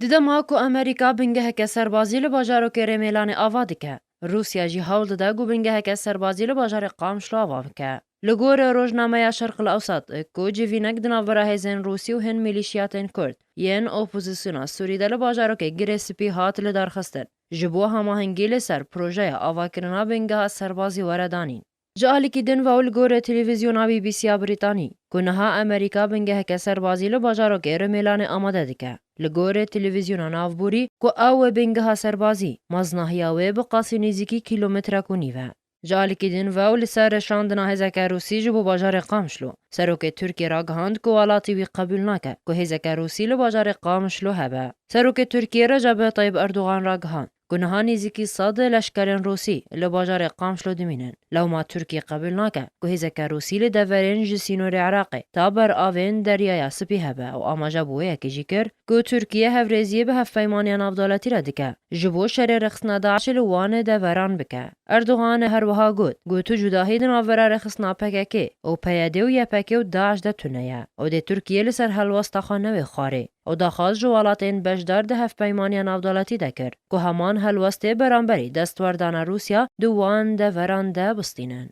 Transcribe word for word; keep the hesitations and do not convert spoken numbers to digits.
Di dema ku Amerîka bingeheke serbazî li bajarokê Rêmêlanê ava dike, Rûsya jî hewl dide ku bingeheke serbazî li bajarê Qamişlo ava bike. Li gorî rojnameya Şerq el Ewsat, ku civînek di navbera hêzên Rûsî û hin milîşiyatên Kurd yên opozisyona Sûrî de li bajarokê Girê Spî hat lidarxistin, ji bo hemahengî li ser projeya avakirina bingeha serbazî were danîn. Ji alîkî din ve û li gorî televîzyona B B C ya Brîtanî, ku niha Amerîka bingeheke serbazî li bajarokê Rêmêlanê amade dike. Li gorî televîzyona navborî, ku ew e bingeha serbazî, meznahiya wê bi qasî nêzîkî kîlometrak û nîv e. Ji alîkî din ve û li ser şandina hêzeke Rûsî ji bo bajarê Qamişlo, serokê Tirkiyê ragihand ku welatî wî qebûl nake ku hêzeke Rûsî li bajarê Qamişlo hebe. Serokê Tirkiyê Recep Tayyip Erdogan ragihand ku niha nêzîkî sed leşkerên Rûsî li bajarê Qamişlo dimînin. Lewma Tirkiye qebûl nake ku hêzeke Rûsî li deverên ji sînorê Iraqê ta ber avên Deryaya Spî hebe û amaje bi wê yekê jî kir ku Tirkiye hevrêziyê bi hevpeymaniya navdewletî re dike, ji bo şerê rêxistina DAIŞê li wan deveran bike. Erdogan her wiha got, ku tu cudahî di navbera rêxistina P K K û P Y D û Y P G û DAIŞ de tune ye û dê Tirkiye li ser helwesta xwe newê xwarê û daxwaz ji welatên beşdar di hevpeymaniya navdewletî de kir, ku heman helwestê beramberî destwerdana Rûsya di wan deveran de bistînin.